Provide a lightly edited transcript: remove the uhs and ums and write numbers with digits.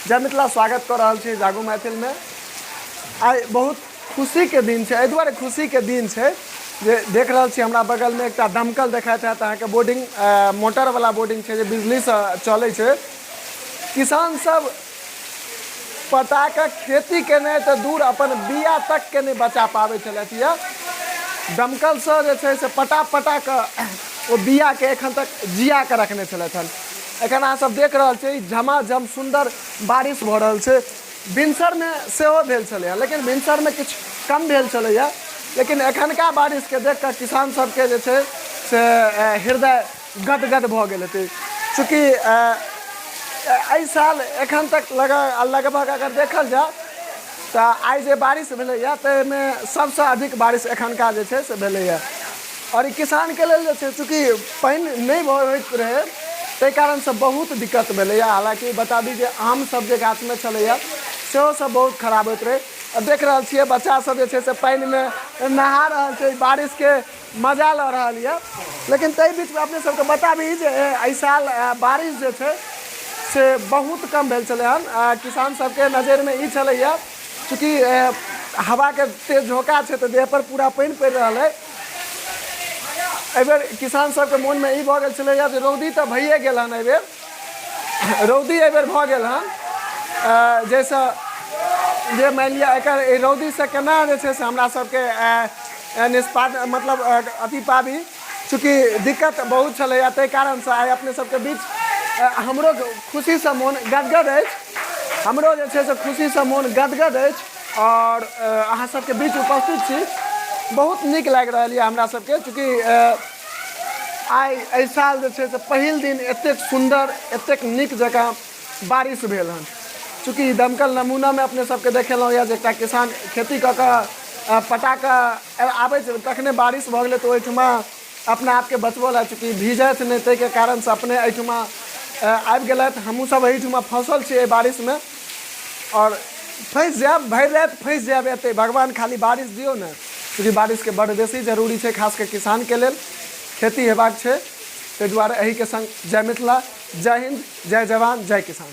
जय मिथिला। स्वागत कऽ रहल छी जागू मैथिलमे। आइ बहुत खुशीके दिन छै। एहि दुआरे खुशीके दिन छै जे देख रहल छी हमरा बगलमे एकटा दमकल देखाइत हैत अहाँके। बोर्डिंग मोटरवला बोर्डिंग छै जे बिजलीसँ चलै छै। किसान सब पटा कऽ खेती केनाइ तऽ दूर, अपन बिया तकके नहि बचा पाबै छलथि यऽ। दमकलसँ जे छै से पटा पटा कऽ ओ बियाके एखन तक जिया कऽ रखने छलथि हन। एखन अहाँ सब देख रहल छियै, झमाझम सुन्दर बारिश भऽ रहल छै। भिनसरमे सेहो भेल छलैए, लेकिन भिनसरमे किछु कम भेल छलैए। लेकिन एखनका बारिशके देख कऽ किसान सबके जे छै से हृदय गदगद भऽ गेल हेतै। चूँकि एहि साल एखन तक लगभग अगर देखल जाय तऽ आइ जे बारिश भेलैए, ताहिमे सबसँ अधिक बारिश एखनका जे छै से भेलैए। आओर ई किसानके लेल जे छै, चूँकि पानि नहि होइत रहै, ताहि कारणसँ बहुत दिक्कत भेलैए। हालाँकि बता दी जे आम सब जे गाछमे छलैए, सेहो सब बहुत खराब होइत रहै। आओर देख रहल छियै, बच्चा सब जे छै से पानिमे नहा रहल छै, बारिशके मजा लऽ रहल यऽ। लेकिन ताहि बीचमे अपने सबके बताबी जे एहि साल बारिश जे छै से बहुत कम भेल छलै हन। किसान सबके नजरिमे ई छलैए, चूँकि हवाके तेज झोंका छै तऽ देहपर पूरा पानि पड़ि रहल अइ। एहिबेर किसान सबके मोनमे ई भऽ गेल छलैए जे रौदी तऽ भइए गेल हन, एहिबेर रौदी एहिबेर भऽ गेल हन, जाहिसँ जे मानि लिअ एकर एहि रौदीसँ केना जे छै से हमरा सबके निष्पाद मतलब अथी पाबी। चूँकि दिक्कत बहुत छलैए, ताहि कारणसँ आइ अपने सबके बीच हमरो खुशीसँ मोन गदगद अछि। हमरो जे छै से खुशीसँ मोन गदगद अछि आओर अहाँ सबके बीच उपस्थित छी। बहुत नीक लागि रहल यऽ हमरा सबके, चूँकि आइ एहि साल जे छै से पहिल दिन एतेक सुन्दर, एतेक नीक जकाँ बारिश भेल हन। चूँकि दमकल नमूनामे अपने सबके देखेलहुँ यऽ जे एकटा किसान खेती कऽ कऽ पटा कऽ आबै छै, तखने बारिश भऽ गेलै, तऽ ओहिठमा अपना आपके बचबऽ लए, चूँकि भीजथि नहि, ताहिके कारणसँ अपने एहिठमा आबि गेलथि। हमहूँ सब एहिठमा फँसल छी एहि बारिशमे आओर फँसि जायब, भरि राति फँसि जायब एतै। भगवान खाली बारिश दियौ ने, चूँकि बारिशके बड्ड बेसी जरूरी छै, खास कऽ किसानके लेल, खेती हेबाक छै। ताहि दुआरे एहिके सङ्ग जय मिथिला, जय हिन्द, जय जवान, जय किसान।